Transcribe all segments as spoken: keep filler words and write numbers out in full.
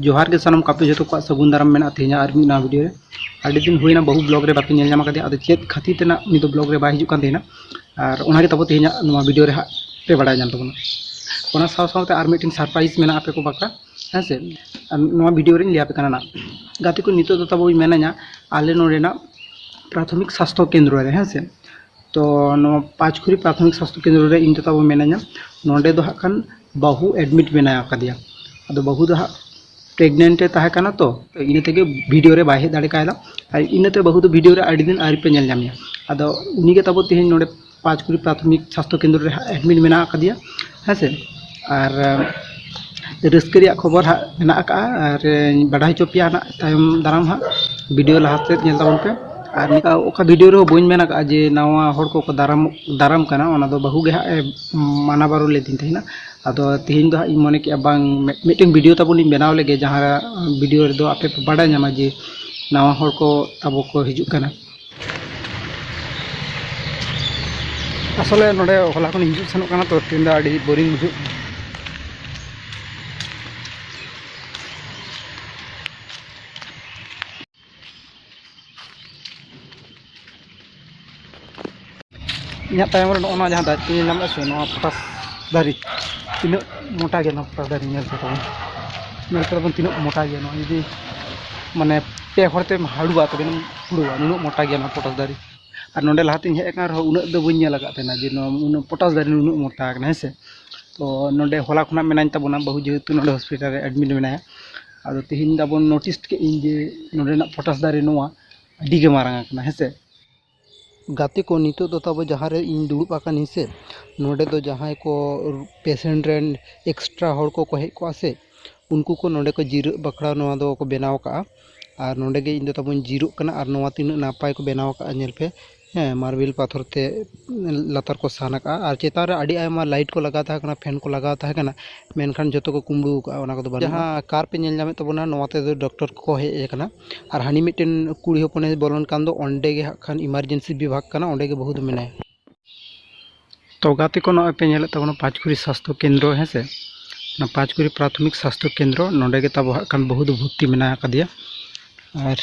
ᱡᱚᱦᱟᱨ ᱜᱮ ᱥᱟᱱᱟᱢ ᱠᱟᱯᱮ ᱡᱚᱛᱚ ᱠᱚᱣᱟᱜ ᱥᱟᱹᱜᱩᱱ ᱫᱟᱨᱟᱢ ᱢᱮᱱᱟᱜᱼᱟ ᱛᱮᱦᱮᱧᱟᱜ ᱟᱨ ᱢᱤᱫ ᱱᱟᱣᱟ ᱵᱷᱤᱰᱤᱭᱳ ᱨᱮ᱾ ᱟᱹᱰᱤ ᱫᱤᱱ ᱦᱩᱭᱱᱟ ᱵᱟᱹᱦᱩ ᱵᱞᱚᱜ ᱨᱮ ᱵᱟᱯᱮ ᱧᱮᱞ ᱧᱟᱢ ᱟᱠᱟᱫᱮᱭᱟ, ᱟᱫᱚ ᱪᱮᱫ ᱠᱷᱟᱹᱛᱤᱨ ᱛᱮ ᱱᱟᱜ ᱩᱱᱤ ᱫᱚ ᱵᱞᱚᱜ ᱨᱮ ᱵᱟᱭ ᱦᱤᱡᱩᱜ ᱠᱟᱱ ᱛᱟᱦᱮᱱᱟ, ᱟᱨ ᱚᱱᱟᱜᱮ ᱛᱟᱵᱚ ᱛᱮᱦᱮᱧᱟᱜ ᱱᱚᱣᱟ ᱵᱷᱤᱰᱤᱭᱳ ᱨᱮ ᱦᱟᱸᱜ ᱯᱮ ᱵᱟᱲᱟᱭ ᱧᱟᱢ ᱛᱟᱵᱚᱱᱟ᱾ ᱚᱱᱟ ᱥᱟᱶ ᱥᱟᱶᱛᱮ ᱟᱨ ᱢᱤᱫᱴᱮᱱ ᱥᱟᱨᱯᱨᱟᱭᱤᱡᱽ ᱢᱮᱱᱟᱜᱼᱟ ᱟᱯᱮ ᱠᱚ ᱵᱟᱠᱷᱨᱟ, ᱦᱮᱸ ᱥᱮ᱾ ᱟᱨ ᱱᱚᱣᱟ ᱵᱷᱤᱰᱤᱭᱳ ᱨᱮᱧ ᱞᱟᱹᱭ ᱟᱯᱮ ᱠᱟᱱᱟ ᱱᱟᱜ᱾ ᱜᱟᱛᱮ ᱠᱚ, ᱱᱤᱛᱚᱜ ᱫᱚ ᱛᱟᱵᱚ ᱢᱮᱱᱟᱧᱟ ᱟᱞᱮ ᱱᱚᱰᱮᱱᱟᱜ ᱯᱨᱟᱛᱷᱚᱢᱤᱠ ᱥᱟᱥᱛᱷᱚ ᱠᱮᱱᱫᱨᱚ ᱨᱮ, ᱦᱮᱸ ᱥᱮ᱾ ᱛᱚ ᱱᱚᱣᱟ ᱯᱟᱸᱪᱠᱷᱩᱨᱤ ᱯᱨᱟᱛᱷᱚᱢᱤᱠ ᱥᱟᱥᱛᱷᱚ ᱠᱮᱱᱫᱨᱚ ᱨᱮ ᱤᱧ ᱫᱚ ᱛᱟᱵᱚ ᱢᱮᱱᱟᱧᱟ, ᱱᱚᱰᱮ ᱫᱚ ᱦᱟᱸᱜ ᱠᱷᱟᱱ ᱵᱟᱹᱦᱩ ᱮᱰᱢᱤᱴ ᱢᱮᱱᱟᱭ ᱟᱠᱟᱫᱮᱭᱟ᱾ ᱟᱫᱚ ᱵᱟᱹᱦᱩ ᱫᱚ ᱦᱟᱸᱜ ᱯᱨᱮᱜᱱᱮᱱᱴ ᱮ ᱛᱟᱦᱮᱸ ᱠᱟᱱᱟ, ᱛᱚ ᱤᱱᱟᱹ ᱛᱮᱜᱮ ᱵᱷᱤᱰᱤᱭᱳ ᱨᱮ ᱵᱟᱭ ᱦᱮᱡ ᱫᱟᱲᱮ ᱠᱟᱣᱫᱟ᱾ ᱟᱨ ᱤᱱᱟᱹᱛᱮ ᱵᱟᱹᱦᱩ ᱫᱚ ᱵᱷᱤᱰᱤᱭᱳ ᱨᱮ ᱟᱹᱰᱤ ᱫᱤᱱ ᱟᱹᱣᱨᱤ ᱯᱮ ᱧᱮᱞ ᱧᱟᱢᱮᱭᱟ᱾ ᱟᱫᱚ ᱩᱱᱤᱜᱮ ᱛᱟᱵᱚ ᱛᱮᱦᱮᱧ ᱱᱚᱰᱮ ᱯᱟᱸᱪᱠᱷᱩᱨᱤ ᱯᱨᱟᱛᱷᱚᱢᱤᱠ ᱥᱟᱥᱛᱷᱚ ᱠᱮᱱᱫᱨᱚ ᱨᱮ ᱦᱟᱸᱜ ᱮᱰᱢᱤᱴ ᱢᱮᱱᱟᱜ ᱟᱠᱟᱫᱮᱭᱟ, ᱦᱮᱸ ᱥᱮ᱾ ᱟᱨ ᱨᱟᱹᱥᱠᱟᱹ ᱨᱮᱭᱟᱜ ᱠᱷᱚᱵᱚᱨ ᱦᱟᱸᱜ ᱢᱮᱱᱟᱜ ᱟᱠᱟᱫᱼᱟ, ᱟᱨ ᱵᱟᱰᱟᱭ ᱦᱚᱪᱚ ᱯᱮᱭᱟ ᱱᱟᱜ ᱛᱟᱭᱚᱢ ᱫᱟᱨᱟᱢ ᱦᱟᱸᱜ ᱵᱷᱤᱰᱤᱭᱳ ᱞᱟᱦᱟ ᱥᱮᱫ ᱧᱮᱞ ᱛᱟᱵᱚᱱ ᱯᱮ᱾ ᱟᱨ ᱱᱤᱭᱟᱹ ᱚᱠᱟ ᱵᱷᱤᱰᱤᱭᱳ ᱨᱮᱦᱚᱸ ᱵᱟᱹᱧ ᱢᱮᱱ ᱟᱠᱟᱫᱼᱟ ᱡᱮ ᱱᱟᱣᱟ ᱦᱚᱲ ᱠᱚᱠᱚ ᱫᱟᱨᱟᱢ ᱫᱟᱨᱟᱢ ᱠᱟᱱᱟ, ᱚᱱᱟ ᱫᱚ ᱵᱟᱹᱦᱩ ᱜᱮ ᱦᱟᱸᱜ ᱮ ᱢᱟᱱᱟ ᱵᱟᱨᱚ ᱞᱮᱫᱤᱧ ᱛᱟᱦᱮᱱᱟ᱾ ᱟᱫᱚ ᱛᱮᱦᱮᱧ ᱫᱚ ᱦᱟᱸᱜ ᱤᱧ ᱢᱚᱱᱮ ᱠᱮᱜᱼᱟ ᱵᱟᱝ ᱢᱤᱫ- ᱢᱤᱫᱴᱮᱱ ᱵᱷᱤᱰᱤᱭᱳ ᱛᱟᱵᱚᱱ ᱤᱧ ᱵᱮᱱᱟᱣ ᱞᱮᱜᱮ, ᱡᱟᱦᱟᱸ ᱵᱷᱤᱰᱤᱭᱳ ᱨᱮᱫᱚ ᱟᱯᱮ ᱯᱮ ᱵᱟᱰᱟᱭ ᱧᱟᱢᱟ ᱡᱮ ᱱᱟᱣᱟ ᱦᱚᱲ ᱠᱚ ᱛᱟᱵᱚ ᱠᱚ ᱦᱤᱡᱩᱜ ᱠᱟᱱᱟ᱾ ᱟᱥᱚᱞᱮ ᱱᱚᱰᱮ ᱦᱚᱞᱟ ᱠᱷᱚᱱ ᱤᱧ ᱦᱤᱡᱩᱜ ᱥᱮᱱᱚᱜ ᱠᱟᱱᱟ, ᱛᱚ ᱛᱮᱦᱮᱧ ᱫᱚ ᱟᱹᱰᱤ ᱵᱳᱨᱤᱝ ᱵᱩᱡᱷᱟᱹᱜ ᱠᱟᱱᱟ᱾ ᱤᱧᱟᱹᱜ ᱛᱟᱭᱚᱢ ᱨᱮ ᱱᱚᱜᱼᱚ ᱱᱚᱣᱟ ᱡᱟᱦᱟᱸ ᱫᱟᱨᱮ ᱯᱮ ᱧᱮᱞ ᱧᱟᱢᱮᱫᱼᱟ ᱥᱮ, ᱱᱚᱣᱟ ᱯᱚᱴᱟᱥ ᱫᱟᱨᱮ, ᱛᱤᱱᱟᱹᱜ ᱢᱚᱴᱟ ᱜᱮᱭᱟ ᱱᱚᱣᱟ ᱯᱚᱴᱟᱥ ᱫᱟᱨᱮ, ᱧᱮᱞ ᱯᱮ ᱛᱟᱵᱚᱱ, ᱧᱮᱞ ᱯᱮ ᱛᱟᱵᱚᱱ ᱛᱤᱱᱟᱹᱜ ᱢᱚᱴᱟ ᱜᱮᱭᱟ ᱱᱚᱣᱟ᱾ ᱡᱩᱫᱤ ᱢᱟᱱᱮ ᱯᱮ ᱦᱚᱲ ᱛᱮᱢ ᱦᱟᱹᱲᱩᱵᱟ ᱛᱚᱵᱮ ᱮᱱᱟᱢ ᱦᱩᱲᱩᱜᱼᱟ, ᱱᱩᱱᱟᱹᱜ ᱢᱚᱴᱟ ᱜᱮᱭᱟ ᱱᱚᱣᱟ ᱯᱚᱴᱟᱥ ᱫᱟᱨᱮ᱾ ᱟᱨ ᱱᱚᱰᱮ ᱞᱟᱦᱟᱛᱤᱧ ᱦᱮᱡ ᱟᱠᱟᱱ ᱨᱮᱦᱚᱸ ᱩᱱᱟᱹᱜ ᱫᱚ ᱵᱟᱹᱧ ᱧᱮᱞ ᱟᱠᱟᱫ ᱛᱟᱦᱮᱱᱟ ᱡᱮ ᱱᱚᱣᱟ ᱩᱱᱟᱹᱜ ᱯᱚᱴᱟᱥ ᱫᱟᱨᱮ ᱱᱩᱱᱟᱹᱜ ᱢᱚᱴᱟ ᱟᱠᱟᱱᱟ, ᱦᱮᱸ ᱥᱮ᱾ ᱛᱚ ᱱᱚᱰᱮ ᱦᱚᱞᱟ ᱠᱷᱚᱱᱟᱜ ᱢᱮᱱᱟᱧ ᱛᱟᱵᱚᱱᱟ, ᱵᱟᱹᱦᱩ ᱡᱮᱦᱮᱛᱩ ᱱᱚᱰᱮ ᱦᱚᱥᱯᱤᱴᱟᱞ ᱨᱮ ᱮᱰᱢᱤᱴ ᱢᱮᱱᱟᱭᱟ᱾ ᱟᱫᱚ ᱛᱮᱦᱮᱧ ᱫᱚ ᱟᱵᱚ ᱱᱳᱴᱤᱥ ᱠᱮᱫ ᱤᱧ ᱡᱮ ᱱᱚᱰᱮᱱᱟᱜ ᱯᱚᱴᱟᱥ ᱫᱟᱨᱮ ᱱᱚᱣᱟ ᱟᱹᱰᱤ ᱜᱮ ᱢᱟᱨᱟᱝ ᱟᱠᱟᱱᱟ, ᱦᱮᱸ ᱥᱮ᱾ ᱜᱟᱛᱮ ᱠᱚ, ᱱᱤᱛᱚᱜ ᱫᱚ ᱛᱟᱵᱚ ᱡᱟᱦᱟᱸ ᱨᱮ ᱤᱧ ᱫᱩᱲᱩᱵ ᱟᱠᱟᱱᱟᱹᱧ ᱥᱮ, ᱱᱚᱰᱮ ᱫᱚ ᱡᱟᱦᱟᱸᱭ ᱠᱚ ᱯᱮᱥᱮᱱᱴ ᱨᱮᱱ ᱮᱠᱥᱴᱨᱟ ᱦᱚᱲ ᱠᱚᱠᱚ ᱦᱮᱡ ᱠᱚᱜᱼᱟ ᱥᱮ, ᱩᱱᱠᱩ ᱠᱚ ᱱᱚᱰᱮ ᱠᱚ ᱡᱤᱨᱟᱹᱜ ᱵᱟᱠᱷᱨᱟ ᱱᱚᱣᱟ ᱫᱚ ᱠᱚ ᱵᱮᱱᱟᱣ ᱠᱟᱜᱼᱟ᱾ ᱟᱨ ᱱᱚᱰᱮ ᱜᱮ ᱤᱧ ᱫᱚ ᱛᱟᱵᱚᱧ ᱡᱤᱨᱟᱹᱜ ᱠᱟᱱᱟ᱾ ᱟᱨ ᱱᱚᱣᱟ ᱛᱤᱱᱟᱹᱜ ᱱᱟᱯᱟᱭ ᱠᱚ ᱵᱮᱱᱟᱣ ᱠᱟᱜᱼᱟ, ᱧᱮᱞ ᱯᱮ᱾ ᱦᱮᱸ, ᱢᱟᱨᱵᱮᱞ ᱯᱟᱛᱷᱚᱨ ᱛᱮ ᱞᱟᱛᱟᱨ ᱠᱚ ᱥᱟᱱ ᱟᱠᱟᱜᱼᱟ᱾ ᱟᱨ ᱪᱮᱛᱟᱱ ᱨᱮ ᱟᱹᱰᱤ ᱟᱭᱢᱟ ᱞᱟᱭᱤᱴ ᱠᱚ ᱞᱟᱜᱟᱣ ᱛᱟᱦᱮᱸ ᱠᱟᱱᱟ, ᱯᱷᱮᱱ ᱠᱚ ᱞᱟᱜᱟᱣ ᱛᱟᱦᱮᱸ ᱠᱟᱱᱟ, ᱢᱮᱱᱠᱷᱟᱱ ᱡᱚᱛᱚ ᱠᱚ ᱠᱩᱢᱵᱽᱲᱩ ᱟᱠᱟᱜᱼᱟ, ᱚᱱᱟ ᱠᱚᱫᱚ ᱵᱟᱹᱱᱩᱜᱼᱟ᱾ ᱡᱟᱦᱟᱸ ᱠᱟᱨ ᱯᱮ ᱧᱮᱞ ᱧᱟᱢᱮᱫ ᱛᱟᱵᱚᱱᱟ, ᱱᱚᱣᱟ ᱛᱮᱫᱚ ᱰᱚᱠᱴᱚᱨ ᱠᱚᱠᱚ ᱦᱮᱡ ᱟᱠᱟᱱᱟ᱾ ᱟᱨ ᱦᱟᱹᱱᱤ ᱢᱤᱫᱴᱮᱱ ᱠᱩᱲᱤ ᱦᱚᱯᱚᱱᱮ ᱵᱚᱞᱚᱱ ᱠᱟᱱ ᱫᱚ, ᱚᱸᱰᱮ ᱜᱮ ᱦᱟᱸᱜ ᱠᱷᱟᱱ ᱤᱢᱟᱨᱡᱮᱱᱥᱤ ᱵᱤᱵᱷᱟᱜᱽ ᱠᱟᱱᱟ, ᱚᱸᱰᱮ ᱜᱮ ᱵᱟᱹᱦᱩ ᱫᱚ ᱢᱮᱱᱟᱭᱟ᱾ ᱛᱚ ᱜᱟᱛᱮ ᱠᱚ, ᱱᱚᱜᱼᱚᱭ ᱯᱮ ᱧᱮᱞᱮᱫ ᱛᱟᱵᱚᱱᱟ ᱯᱟᱸᱪᱠᱷᱩᱨᱤ ᱥᱟᱥᱛᱷᱚ ᱠᱮᱱᱫᱨᱚ, ᱦᱮᱸ ᱥᱮ᱾ ᱚᱱᱟ ᱯᱟᱸᱪᱠᱩᱲᱤ ᱯᱨᱟᱛᱷᱚᱢᱤᱠ ᱥᱟᱥᱛᱷᱚ ᱠᱮᱱᱫᱨᱚ, ᱱᱚᱰᱮ ᱜᱮ ᱛᱟᱵᱚ ᱦᱟᱸᱜ ᱠᱷᱟᱱ ᱵᱟᱹᱦᱩ ᱫᱚ ᱵᱷᱚᱨᱛᱤ ᱢᱮᱱᱟᱜ ᱟᱠᱟᱫᱮᱭᱟ᱾ ᱟᱨ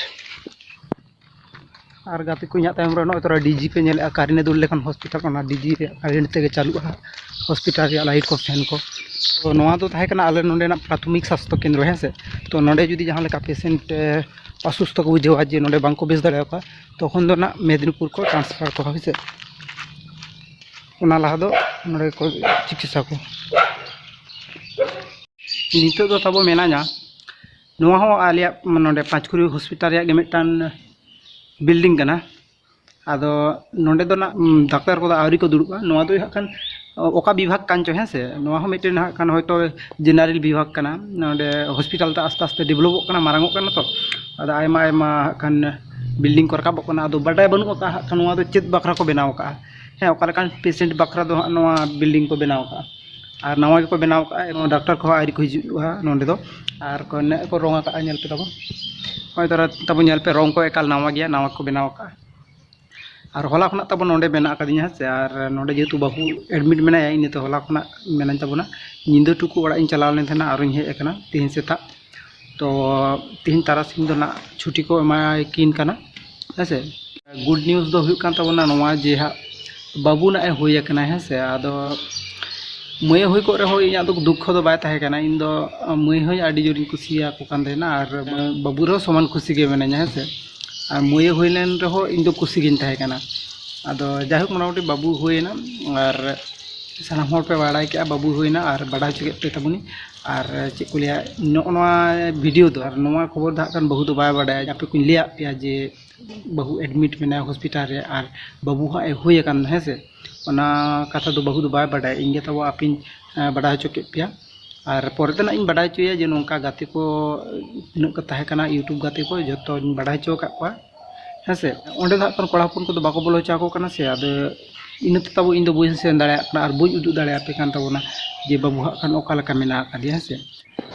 ᱟᱨ ᱜᱟᱛᱮ ᱠᱚ, ᱤᱧᱟᱹᱜ ᱛᱟᱭᱚᱢ ᱨᱮ ᱱᱚᱜᱼᱚᱭ ᱛᱚᱨᱟ ᱰᱤᱡᱤ ᱯᱮ ᱧᱮᱞᱮᱫᱼᱟ, ᱠᱟᱨᱮᱱᱴ ᱮ ᱫᱩᱞ ᱞᱮᱠᱷᱟᱱ ᱦᱚᱥᱯᱤᱴᱟᱞ, ᱚᱱᱟ ᱰᱤᱡᱤ ᱨᱮᱭᱟᱜ ᱠᱟᱨᱮᱱᱴ ᱛᱮᱜᱮ ᱪᱟᱹᱞᱩᱜᱼᱟ ᱦᱚᱥᱯᱤᱴᱟᱞ ᱨᱮᱭᱟᱜ ᱞᱟᱭᱤᱴ ᱠᱚ, ᱯᱷᱮᱱ ᱠᱚ᱾ ᱛᱚ ᱱᱚᱣᱟ ᱫᱚ ᱛᱟᱦᱮᱸ ᱠᱟᱱᱟ ᱟᱞᱮ ᱱᱚᱰᱮᱱᱟᱜ ᱯᱨᱟᱛᱷᱚᱢᱤᱠ ᱥᱟᱥᱛᱷᱚ ᱠᱮᱱᱫᱨᱚ, ᱦᱮᱸ ᱥᱮ᱾ ᱛᱚ ᱱᱚᱰᱮ ᱡᱩᱫᱤ ᱡᱟᱦᱟᱸ ᱞᱮᱠᱟ ᱯᱮᱥᱮᱱᱴ ᱚᱥᱩᱥᱛᱷᱚ ᱠᱚ ᱵᱩᱡᱷᱟᱹᱣᱟ, ᱡᱮ ᱱᱚᱰᱮ ᱵᱟᱝᱠᱚ ᱵᱮᱥ ᱫᱟᱲᱮᱭᱟᱠᱚᱣᱟ, ᱛᱚᱠᱷᱚᱱ ᱫᱚ ᱱᱟᱜ ᱢᱮᱫᱽᱱᱤᱯᱩᱨ ᱠᱚ ᱴᱨᱟᱱᱥᱯᱷᱟᱨ ᱠᱚᱣᱟ, ᱦᱳᱭ ᱥᱮ᱾ ᱚᱱᱟ ᱞᱟᱦᱟ ᱫᱚ ᱱᱚᱰᱮ ᱠᱚ ᱪᱤᱠᱤᱛᱥᱟ ᱠᱚ᱾ ᱱᱤᱛᱚᱜ ᱫᱚ ᱛᱟᱵᱚ ᱢᱮᱱᱟᱧᱟ, ᱱᱚᱣᱟ ᱦᱚᱸ ᱟᱞᱮᱭᱟᱜ ᱱᱚᱰᱮ ᱯᱟᱸᱪᱠᱩᱲᱤ ᱦᱚᱥᱯᱤᱴᱟᱞ ᱨᱮᱭᱟᱜ ᱜᱮ ᱢᱤᱫᱴᱟᱝ ᱵᱤᱞᱰᱤᱝ ᱠᱟᱱᱟ᱾ ᱟᱫᱚ ᱱᱚᱰᱮ ᱫᱚ ᱱᱟᱜ, ᱩᱢ, ᱰᱟᱠᱛᱟᱨ ᱠᱚᱫᱚ ᱟᱹᱣᱨᱤ ᱠᱚ ᱫᱩᱲᱩᱵᱼᱟ᱾ ᱱᱚᱣᱟ ᱫᱚ ᱦᱟᱸᱜ ᱠᱷᱟᱱ ᱚᱠᱟ ᱵᱤᱵᱷᱟᱜᱽ ᱠᱟᱱ ᱪᱚ, ᱦᱮᱸ ᱥᱮ? ᱱᱚᱣᱟ ᱦᱚᱸ ᱢᱤᱫᱴᱮᱱ ᱦᱟᱸᱜ ᱠᱷᱟᱱ ᱦᱚᱭᱛᱳ ᱡᱮᱱᱟᱨᱮᱞ ᱵᱤᱵᱷᱟᱜᱽ ᱠᱟᱱᱟ᱾ ᱱᱚᱰᱮ ᱦᱚᱥᱯᱤᱴᱟᱞ ᱫᱚ ᱟᱥᱛᱮ ᱟᱥᱛᱮ ᱰᱮᱵᱷᱞᱚᱯᱚᱜ ᱠᱟᱱᱟ, ᱢᱟᱨᱟᱝᱚᱜ ᱠᱟᱱᱟ ᱛᱚ᱾ ᱟᱫᱚ ᱟᱭᱢᱟ ᱟᱭᱢᱟ ᱦᱟᱸᱜ ᱠᱷᱟᱱ ᱵᱤᱞᱰᱤᱝ ᱠᱚ ᱨᱟᱠᱟᱵᱚᱜ ᱠᱟᱱᱟ᱾ ᱟᱫᱚ ᱵᱟᱰᱟᱭ ᱵᱟᱹᱱᱩᱜ ᱟᱠᱟᱫᱼᱟ ᱦᱟᱸᱜ ᱠᱷᱟᱱ ᱱᱚᱣᱟ ᱫᱚ ᱪᱮᱫ ᱵᱟᱠᱷᱨᱟ ᱠᱚ ᱵᱮᱱᱟᱣ ᱟᱠᱟᱫᱼᱟ᱾ ᱦᱮᱸ, ᱚᱠᱟ ᱞᱮᱠᱟᱱ ᱯᱮᱥᱮᱱᱴ ᱵᱟᱠᱷᱨᱟ ᱫᱚ ᱦᱟᱸᱜ ᱱᱚᱣᱟ ᱵᱤᱞᱰᱤᱝ ᱠᱚ ᱵᱮᱱᱟᱣ ᱟᱠᱟᱫᱼᱟ᱾ ᱟᱨ ᱱᱟᱣᱟ ᱜᱮᱠᱚ ᱵᱮᱱᱟᱣ ᱟᱠᱟᱫᱼᱟ, ᱮᱵᱚᱝ ᱰᱟᱠᱛᱟᱨ ᱠᱚᱦᱚᱸ ᱟᱹᱣᱨᱤ ᱠᱚ ᱦᱤᱡᱩᱜᱼᱟ ᱱᱚᱰᱮ ᱫᱚ᱾ ᱟᱨ ᱠᱚ ᱱᱮᱜᱼᱮ ᱠᱚ ᱨᱚᱝ ᱟᱠᱟᱫᱼᱟ, ᱧᱮᱞ ᱯᱮ ᱛᱟᱵᱚᱱ᱾ ᱦᱚᱸᱜᱼᱚᱭ ᱛᱟᱨᱟ ᱛᱟᱵᱚᱱ ᱧᱮᱞ ᱯᱮ, ᱨᱚᱝ ᱠᱚ ᱮᱠᱟᱞ ᱱᱟᱣᱟ ᱜᱮᱭᱟ, ᱱᱟᱣᱟ ᱠᱚ ᱵᱮᱱᱟᱣ ᱟᱠᱟᱫᱼᱟ᱾ ᱟᱨ ᱦᱚᱞᱟ ᱠᱷᱚᱱᱟᱜ ᱛᱟᱵᱚᱱ ᱱᱚᱰᱮ ᱢᱮᱱᱟᱜ ᱟᱠᱟᱫᱤᱧᱟ, ᱦᱮᱸ ᱥᱮ᱾ ᱟᱨ ᱱᱚᱰᱮ ᱡᱮᱦᱮᱛᱩ ᱵᱟᱹᱦᱩ ᱮᱰᱢᱤᱴ ᱢᱮᱱᱟᱭᱟ, ᱤᱱᱟᱹᱛᱮ ᱦᱚᱞᱟ ᱠᱷᱚᱱᱟᱜ ᱢᱮᱱᱟᱹᱧ ᱛᱟᱵᱚᱱᱟ᱾ ᱧᱤᱫᱟᱹ ᱴᱩᱠᱩ ᱚᱲᱟᱜ ᱤᱧ ᱪᱟᱞᱟᱣ ᱞᱮᱱ ᱛᱟᱦᱮᱱᱟ, ᱟᱨᱚᱧ ᱦᱮᱡ ᱟᱠᱟᱱᱟ ᱛᱮᱦᱮᱧ ᱥᱮᱛᱟᱜ᱾ ᱛᱚ ᱛᱮᱦᱮᱧ ᱛᱟᱨᱟᱥᱤᱧ ᱫᱚ ᱱᱟᱜ ᱪᱷᱩᱴᱤ ᱠᱚ ᱮᱢᱟᱭ ᱠᱤᱱ ᱠᱟᱱᱟ, ᱦᱮᱸ ᱥᱮ᱾ ᱜᱩᱰ ᱱᱤᱭᱩᱡᱽ ᱫᱚ ᱦᱩᱭᱩᱜ ᱠᱟᱱ ᱛᱟᱵᱚᱱᱟ ᱱᱚᱣᱟ ᱡᱮ ᱦᱟᱸᱜ ᱵᱟᱹᱵᱩ ᱱᱟᱜ ᱮ ᱦᱩᱭ ᱟᱠᱟᱱᱟ, ᱦᱮᱸ ᱥᱮ᱾ ᱟᱫᱚ ᱢᱟᱹᱭᱮ ᱦᱩᱭ ᱠᱚᱜ ᱨᱮᱦᱚᱸ ᱤᱧᱟᱹᱜ ᱫᱚ ᱫᱩᱠᱠᱷᱚ ᱫᱚ ᱵᱟᱭ ᱛᱟᱦᱮᱸ ᱠᱟᱱᱟ᱾ ᱤᱧ ᱫᱚ ᱢᱟᱹᱭ ᱦᱚᱸᱧ ᱟᱹᱰᱤ ᱡᱳᱨᱤᱧ ᱠᱩᱥᱤᱭᱟᱠᱚ ᱠᱟᱱ ᱛᱟᱦᱮᱱᱟ, ᱟᱨ ᱵᱟᱹᱵᱩ ᱨᱮᱦᱚᱸ ᱥᱚᱢᱟᱱ ᱠᱩᱥᱤ ᱜᱮ ᱢᱤᱱᱟᱹᱧᱟ, ᱦᱮᱸ ᱥᱮ᱾ ᱟᱨ ᱢᱟᱹᱭᱮ ᱦᱩᱭ ᱞᱮᱱ ᱨᱮᱦᱚᱸ ᱤᱧ ᱫᱚ ᱠᱩᱥᱤ ᱜᱤᱧ ᱛᱟᱦᱮᱸ ᱠᱟᱱᱟ᱾ ᱟᱫᱚ ᱡᱟᱭᱦᱳᱠ, ᱢᱚᱴᱟᱢᱩᱴᱤ ᱵᱟᱹᱵᱩ ᱦᱩᱭᱮᱱᱟ, ᱟᱨ ᱥᱟᱱᱟᱢ ᱦᱚᱲ ᱯᱮ ᱵᱟᱲᱟᱭ ᱠᱮᱜᱼᱟ ᱵᱟᱹᱵᱩ ᱦᱩᱭᱮᱱᱟ, ᱟᱨ ᱵᱟᱰᱟᱭ ᱦᱚᱪᱚ ᱠᱮᱫ ᱯᱮ ᱛᱟᱵᱚᱱᱤᱧ᱾ ᱟᱨ ᱪᱮᱫ ᱠᱚ ᱞᱟᱹᱭᱟ, ᱱᱚᱜᱼᱚ ᱱᱚᱣᱟ ᱵᱷᱤᱰᱤᱭᱳ ᱫᱚ, ᱟᱨ ᱱᱚᱣᱟ ᱠᱷᱚᱵᱚᱨ ᱫᱚ ᱦᱟᱸᱜ ᱠᱷᱟᱱ ᱵᱟᱹᱦᱩ ᱫᱚ ᱵᱟᱭ ᱵᱟᱰᱟᱭᱟ᱾ ᱟᱯᱮ ᱠᱚᱧ ᱞᱟᱹᱭᱟᱫ ᱯᱮᱭᱟ ᱡᱮ ᱵᱟᱹᱦᱩ ᱮᱰᱢᱤᱴ ᱢᱮᱱᱟᱭᱟ ᱦᱚᱥᱯᱤᱴᱟᱞ ᱨᱮ, ᱟᱨ ᱵᱟᱹᱵᱩ ᱦᱟᱸᱜ ᱮ ᱦᱩᱭ ᱟᱠᱟᱱ, ᱦᱮᱸ ᱥᱮ᱾ ᱚᱱᱟ ᱠᱟᱛᱷᱟ ᱫᱚ ᱵᱟᱹᱦᱩ ᱫᱚ ᱵᱟᱭ ᱵᱟᱰᱟᱭᱟ, ᱤᱧ ᱜᱮ ᱛᱟᱵᱚ ᱟᱯᱮᱧ, ᱮᱸ, ᱵᱟᱰᱟᱭ ᱦᱚᱪᱚ ᱠᱮᱫ ᱯᱮᱭᱟ᱾ ᱟᱨ ᱯᱚᱨᱮ ᱛᱮ ᱱᱟᱜ ᱤᱧ ᱵᱟᱰᱟᱭ ᱦᱚᱪᱚᱭᱟ ᱡᱮ ᱱᱚᱝᱠᱟ ᱜᱟᱛᱮ ᱠᱚ ᱛᱤᱱᱟᱹᱜ ᱠᱚ ᱛᱟᱦᱮᱸ ᱠᱟᱱᱟ, YouTube ᱜᱟᱛᱮ ᱠᱚ, ᱡᱚᱛᱚᱧ ᱵᱟᱰᱟᱭ ᱦᱚᱪᱚ ᱟᱠᱟᱫ ᱠᱚᱣᱟ, ᱦᱮᱸ ᱥᱮ᱾ ᱚᱸᱰᱮ ᱫᱚ ᱦᱟᱸᱜ ᱠᱷᱟᱱ ᱠᱚᱲᱟ ᱦᱚᱯᱚᱱ ᱠᱚᱫᱚ ᱵᱟᱠᱚ ᱵᱚᱞᱚ ᱦᱚᱪᱚ ᱟᱠᱚ ᱠᱟᱱᱟ ᱥᱮ᱾ ᱟᱫᱚ ᱤᱱᱟᱹᱛᱮ ᱛᱟᱵᱚ ᱤᱧ ᱫᱚ ᱵᱟᱹᱧ ᱥᱮᱱ ᱫᱟᱲᱮᱭᱟᱜ ᱠᱟᱱᱟ ᱟᱨ ᱵᱟᱹᱧ ᱩᱫᱩᱜ ᱫᱟᱲᱮᱭᱟᱯᱮ ᱠᱟᱱ ᱛᱟᱵᱚᱱᱟ ᱡᱮ ᱵᱟᱹᱵᱩ ᱦᱟᱸᱜ ᱠᱷᱟᱱ ᱚᱠᱟ ᱞᱮᱠᱟ ᱢᱮᱱᱟᱜ ᱟᱠᱟᱫᱮᱭᱟ, ᱦᱮᱸ ᱥᱮ᱾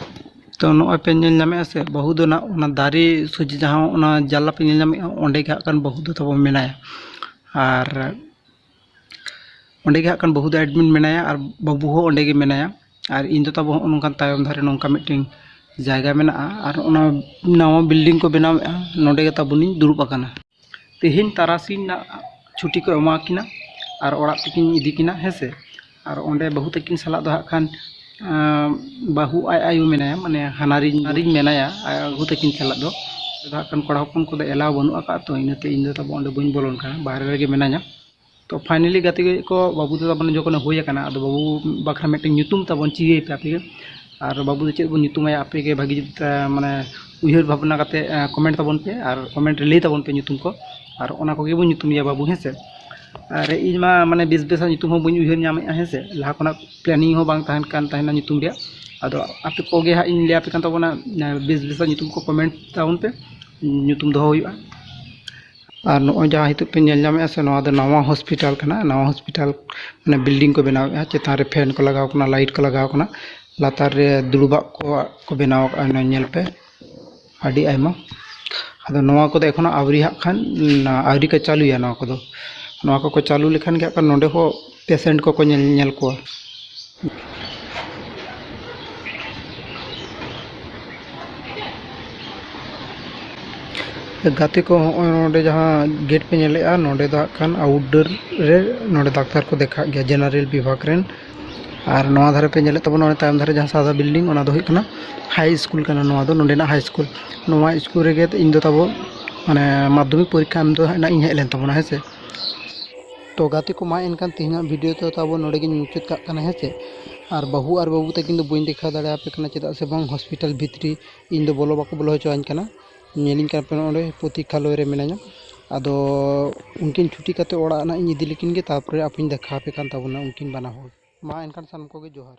ᱛᱚ ᱱᱚᱜᱼᱚᱭ ᱯᱮ ᱧᱮᱞ ᱧᱟᱢᱮᱫᱼᱟ ᱥᱮ, ᱵᱟᱹᱦᱩ ᱫᱚ ᱱᱟᱜ ᱚᱱᱟ ᱫᱟᱨᱮ ᱥᱚᱡᱷᱮ ᱡᱟᱦᱟᱸ ᱚᱱᱟ ᱡᱟᱱᱞᱟ ᱯᱮ ᱧᱮᱞ ᱧᱟᱢᱮᱫᱼᱟ, ᱚᱸᱰᱮ ᱜᱮ ᱦᱟᱸᱜ ᱠᱷᱟᱱ ᱵᱟᱹᱦᱩ ᱫᱚ ᱛᱟᱵᱚ ᱢᱮᱱᱟᱭᱟ᱾ ᱟᱨ ᱚᱸᱰᱮ ᱜᱮ ᱦᱟᱸᱜ ᱠᱷᱟᱱ ᱵᱟᱹᱦᱩ ᱫᱚ ᱮᱰᱢᱤᱴ ᱢᱮᱱᱟᱭᱟ ᱟᱨ ᱵᱟᱹᱵᱩ ᱦᱚᱸ ᱚᱸᱰᱮ ᱜᱮ ᱢᱮᱱᱟᱭᱟ᱾ ᱟᱨ ᱤᱧ ᱫᱚ ᱛᱟᱵᱚ ᱦᱚᱸᱜᱼᱚ ᱱᱚᱝᱠᱟᱱ ᱛᱟᱭᱚᱢ ᱫᱷᱟᱨᱮ ᱱᱚᱝᱠᱟ ᱢᱤᱫᱴᱮᱱ ᱡᱟᱭᱜᱟ ᱢᱮᱱᱟᱜᱼᱟ, ᱟᱨ ᱚᱱᱟ ᱱᱟᱣᱟ building ᱠᱚ ᱵᱮᱱᱟᱣᱮᱫᱼᱟ, ᱱᱚᱸᱰᱮ ᱜᱮ ᱛᱟᱵᱚᱱᱤᱧ ᱫᱩᱲᱩᱵ ᱟᱠᱟᱱᱟ᱾ ᱛᱮᱦᱮᱧ ᱛᱟᱨᱟᱥᱤᱧ ᱨᱮᱱᱟᱜ ᱪᱷᱩᱴᱤ ᱠᱚ ᱮᱢᱟ ᱠᱤᱱᱟ ᱟᱨ ᱚᱲᱟᱜ ᱛᱮᱠᱤᱱ ᱤᱫᱤ ᱠᱤᱱᱟ, ᱦᱮᱸ ᱥᱮ᱾ ᱟᱨ ᱚᱸᱰᱮ ᱵᱟᱹᱦᱩ ᱛᱟᱹᱠᱤᱱ ᱥᱟᱞᱟᱜ ᱫᱚ ᱦᱟᱸᱜ ᱠᱷᱟᱱ, ᱟᱸ, ᱵᱟᱹᱦᱩ ᱟᱡ ᱟᱭᱳ ᱢᱮᱱᱟᱭᱟ, ᱢᱟᱱᱮ ᱦᱟᱱᱦᱟᱨᱤᱧ, ᱦᱟᱱᱦᱟᱨᱤᱧ ᱢᱮᱱᱟᱭᱟ, ᱟᱡ ᱵᱟᱹᱦᱩ ᱛᱟᱹᱠᱤᱱ ᱥᱟᱞᱟᱜ ᱫᱚ᱾ ᱟᱫᱚ ᱦᱟᱸᱜ ᱠᱷᱟᱱ ᱠᱚᱲᱟ ᱦᱚᱯᱚᱱ ᱠᱚᱫᱚ ᱮᱞᱟᱣ ᱵᱟᱹᱱᱩᱜ ᱟᱠᱟᱫ, ᱛᱚ ᱤᱱᱟᱹᱛᱮ ᱤᱧ ᱫᱚ ᱛᱟᱵᱚ ᱚᱸᱰᱮ ᱵᱟᱹᱧ ᱵᱚᱞᱚᱱ ᱠᱟᱱᱟ, ᱵᱟᱦᱨᱮ ᱨᱮᱜᱮ ᱢᱮᱱᱟᱧᱟ᱾ ᱛᱚ finally ᱜᱟᱛᱮ ᱠᱚ, ᱵᱟᱹᱵᱩ ᱫᱚ ᱛᱟᱵᱚᱱ ᱡᱚᱠᱷᱚᱱᱮ ᱦᱩᱭ ᱟᱠᱟᱱᱟ, ᱟᱫᱚ ᱵᱟᱹᱵᱩ ᱵᱟᱠᱷᱨᱟ ᱢᱤᱫᱴᱮᱱ ᱧᱩᱛᱩᱢ ᱛᱟᱵᱚᱱ ᱪᱤᱭᱟᱹᱭ ᱯᱮ ᱟᱯᱮ ᱜᱮ᱾ ᱟᱨ ᱵᱟᱹᱵᱩ ᱫᱚ ᱪᱮᱫ ᱵᱚᱱ ᱧᱩᱛᱩᱢᱟᱭᱟ, ᱟᱯᱮ ᱜᱮ ᱵᱷᱟᱹᱜᱤ ᱡᱩᱛ, ᱟᱸ, ᱢᱟᱱᱮ ᱩᱭᱦᱟᱹᱨ ᱵᱷᱟᱵᱽᱱᱟ ᱠᱟᱛᱮ, ᱟᱸ, comment ᱛᱟᱵᱚᱱ ᱯᱮ ᱟᱨ comment ᱨᱮ ᱞᱟᱹᱭ ᱛᱟᱵᱚᱱ ᱯᱮ ᱧᱩᱛᱩᱢ ᱠᱚ᱾ ᱟᱨ ᱚᱱᱟ ᱠᱚᱜᱮ ᱵᱚᱱ ᱧᱩᱛᱩᱢᱮᱭᱟ ᱵᱟᱹᱵᱩ, ᱦᱮᱸ ᱥᱮ᱾ ᱟᱨ ᱤᱧ ᱢᱟ ᱢᱟᱱᱮ ᱵᱮᱥ ᱵᱮᱥᱟᱜ ᱧᱩᱛᱩᱢ ᱦᱚᱸ ᱵᱟᱹᱧ ᱩᱭᱦᱟᱹᱨ ᱧᱟᱢᱮᱫᱼᱟ, ᱦᱮᱸ ᱥᱮ᱾ ᱞᱟᱦᱟ ᱠᱷᱚᱱᱟᱜ planning ᱦᱚᱸ ᱵᱟᱝ ᱛᱟᱦᱮᱱ ᱠᱟᱱ ᱛᱟᱦᱮᱱᱟ ᱧᱩᱛᱩᱢ ᱨᱮᱭᱟᱜ᱾ ᱟᱫᱚ ᱟᱯᱮ ᱠᱚᱜᱮ ᱦᱟᱸᱜ ᱤᱧ ᱞᱟᱹᱭ ᱟᱯᱮ ᱠᱟᱱ ᱛᱟᱵᱚᱱᱟ, ᱟᱸ, ᱵᱮᱥ ᱵᱮᱥᱟᱜ ᱧᱩᱛᱩᱢ ᱠᱚ comment ᱛᱟᱵᱚᱱ ᱯᱮ, ᱧᱩᱛᱩᱢ ᱫᱚᱦᱚ ᱦᱩᱭᱩᱜᱼᱟ᱾ ᱟᱨ ᱱᱚᱜᱼᱚᱭ ᱡᱟᱦᱟᱸ ᱱᱤᱛᱚᱜ ᱯᱮ ᱧᱮᱞ ᱧᱟᱢᱮᱫᱼᱟ ᱥᱮ, ᱱᱚᱣᱟ ᱫᱚ ᱱᱟᱣᱟ hospital ᱠᱟᱱᱟ᱾ ᱱᱟᱣᱟ hospital ᱢᱟᱱᱮ building ᱠᱚ ᱵᱮᱱᱟᱣᱮᱫᱼᱟ, ᱪᱮᱛᱟᱱ ᱨᱮ fan ᱠᱚ ᱞᱟᱜᱟᱣ ᱠᱟᱱᱟ, light ᱠᱚ ᱞᱟᱜᱟᱣ ᱠᱟᱱᱟ, ᱞᱟᱛᱟᱨ ᱨᱮ ᱫᱩᱲᱩᱵᱟᱜ ᱠᱚ, ᱠᱚ ᱵᱮᱱᱟᱣ ᱟᱠᱟᱫᱼᱟ, ᱱᱚᱣᱟ ᱧᱮᱞ ᱯᱮ ᱟᱹᱰᱤ ᱟᱭᱢᱟ᱾ ᱟᱫᱚ ᱱᱚᱣᱟ ᱠᱚᱫᱚ ᱮᱠᱷᱚᱱᱳ ᱟᱹᱣᱨᱤ ᱦᱟᱸᱜ ᱠᱷᱟᱱ, ᱟᱹᱣᱨᱤ ᱠᱚ ᱪᱟᱹᱞᱩᱭᱟ ᱱᱚᱣᱟ ᱠᱚᱫᱚ᱾ ᱱᱚᱣᱟ ᱠᱚᱠᱚ ᱪᱟᱹᱞᱩ ᱞᱮᱠᱷᱟᱱ ᱜᱮ ᱦᱟᱸᱜ ᱠᱷᱟᱱ ᱱᱚᱸᱰᱮ ᱦᱚᱸ patient ᱠᱚᱠᱚ ᱧᱮᱞ, ᱧᱮᱞ ᱠᱚᱣᱟ᱾ ᱜᱟᱛᱮ ᱠᱚ, ᱦᱚᱸᱜᱼᱚᱭ ᱱᱚᱰᱮ ᱡᱟᱦᱟᱸ gate ᱯᱮ ᱧᱮᱞᱮᱫᱼᱟ, ᱱᱚᱰᱮ ᱫᱚ ᱦᱟᱸᱜ ᱠᱷᱟᱱ outdoor ᱨᱮ ᱱᱚᱰᱮ ᱰᱟᱠᱛᱟᱨ ᱠᱚ ᱫᱮᱠᱷᱟᱜ ᱜᱮᱭᱟ, general ᱵᱤᱵᱷᱟᱜᱽ ᱨᱮᱱ᱾ ᱟᱨ ᱱᱚᱣᱟ ᱫᱷᱟᱨᱮ ᱯᱮ ᱧᱮᱞᱮᱫ ᱛᱟᱵᱚᱱᱟ, ᱚᱱᱟ ᱛᱟᱭᱚᱢ ᱫᱷᱟᱨᱮ ᱡᱟᱦᱟᱸ ᱥᱟᱫᱟ building, ᱚᱱᱟ ᱫᱚ ᱦᱩᱭᱩᱜ ᱠᱟᱱᱟ high school ᱠᱟᱱᱟ᱾ ᱱᱚᱣᱟ ᱫᱚ ᱱᱚᱰᱮᱱᱟᱜ high school᱾ ᱱᱚᱣᱟ school ᱨᱮᱜᱮ ᱤᱧ ᱫᱚ ᱛᱟᱵᱚ, ᱢᱟᱱᱮ, ᱢᱟᱫᱽᱫᱷᱚᱢᱤᱠ ᱯᱚᱨᱤᱠᱠᱷᱟ ᱮᱢ ᱫᱚ ᱦᱟᱸᱜ ᱤᱧ ᱦᱮᱡ ᱞᱮᱱ ᱛᱟᱵᱚᱱᱟ, ᱦᱮᱸ ᱥᱮ᱾ ᱛᱚ ᱜᱟᱛᱮ ᱠᱚ, ᱢᱟ ᱮᱱᱠᱷᱟᱱ ᱛᱮᱦᱮᱧᱟᱜ video ᱫᱚ ᱛᱟᱵᱚ ᱱᱚᱰᱮ ᱜᱤᱧ ᱢᱩᱪᱟᱹᱫ ᱠᱟᱜ ᱠᱟᱱᱟ, ᱦᱮᱸ ᱥᱮ᱾ ᱟᱨ ᱵᱟᱹᱦᱩ ᱟᱨ ᱵᱟᱹᱵᱩ ᱛᱟᱹᱠᱤᱱ ᱫᱚ ᱵᱟᱹᱧ ᱫᱮᱠᱷᱟᱣ ᱫᱟᱲᱮᱭᱟᱯᱮ ᱠᱟᱱᱟ, ᱪᱮᱫᱟᱜ ᱥᱮ ᱵᱟᱝ hospital ᱵᱷᱤᱛᱨᱤ ᱤᱧ ᱫᱚ ᱵᱚᱞᱚ ᱵᱟᱠᱚ ᱵᱚᱞᱚ ᱦᱚᱪᱚᱣᱟᱹᱧ ᱠᱟᱱᱟ᱾ ᱧᱮᱞᱤᱧ ᱠᱟᱱᱟ ᱯᱮ ᱱᱚᱰᱮ ᱯᱨᱚᱛᱤᱠᱠᱷᱟᱞᱚᱭ ᱨᱮ ᱢᱮᱱᱟᱹᱧᱟ᱾ ᱟᱫᱚ ᱩᱱᱠᱤᱱ ᱪᱷᱩᱴᱤ ᱠᱟᱛᱮ ᱚᱲᱟᱜ ᱱᱟᱜ ᱤᱧ ᱤᱫᱤ ᱞᱮᱠᱤᱱ ᱜᱮ, ᱛᱟᱨᱯᱚᱨᱮ ᱟᱯᱮᱧ ᱫᱮᱠᱷᱟᱣ ᱟᱯᱮ ᱠᱟᱱ ᱛᱟᱵᱚᱱᱟ ᱩᱱᱠᱤᱱ ᱵᱟᱱᱟ ᱦᱚᱲ᱾ ᱢᱟ ᱮᱱᱠᱷᱟᱱ ᱥᱟᱱᱟᱢ ᱠᱚᱜᱮ ᱡᱚᱦᱟᱨ᱾